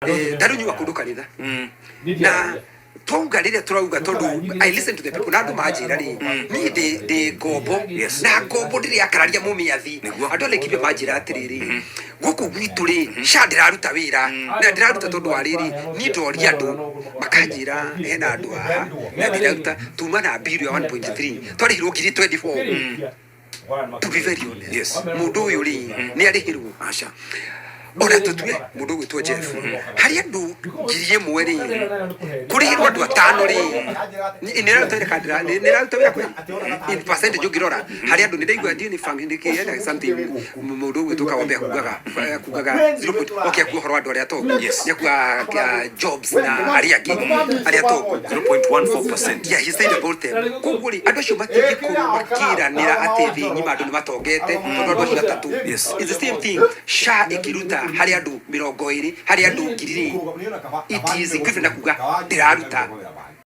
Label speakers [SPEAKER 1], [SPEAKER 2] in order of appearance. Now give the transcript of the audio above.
[SPEAKER 1] Ndarunyua kundu kanitha na twauga rĩrĩa tũrauga tondũ I listen to the people na andũ manjĩra rĩ, niĩ ndĩ ngombo na ngombo ndĩrĩ akararia mũmĩathi. Andũ a Laikipia manjĩra atĩrĩrĩ, gũkũ gwitũ rĩ, SHA ndĩraruta wĩra na ndĩraruta tondũ wa rĩrĩ, niĩ ndoria andũ makanjĩra hena andũ haha na ndĩraruta tuma na bill ya 1.3, twarĩhirwo ngiri 24. To be very honest, mũndũ ũyũ rĩ, nĩ arĩhirwo?
[SPEAKER 2] Aca.
[SPEAKER 1] Ona tũtue mũndũ ũgwĩtwo Jeff, harĩ andũ 1000 rĩ, kũrĩhĩrwo andũ atano rĩ, nĩ ĩraruta wĩra kana nĩ ĩraruta wĩra kweli in percentage? Ũngĩrora harĩ andũ, nĩ ndaigua ndiũ nĩ function nĩ kĩ something mũndũ ũgwĩtwo Kawombe akugaga 0 point, okay, akuga ũhoro wa andũ arĩa atongu. Nĩ akuga jobs na arĩa angĩ arĩa atongu.
[SPEAKER 2] 0.14%.
[SPEAKER 1] Yeah, he said about them. Koguo rĩ, andũ acio matingĩkorwo makĩranĩra atĩ thĩ ng'ima andũ nĩ matongete tondũ andũ acio atatũ. It's the same thing, SHA ĩkĩruta harĩ andũ 20, harĩ andũ 1000 rĩ, it is equivalent na kuga ndĩraruta.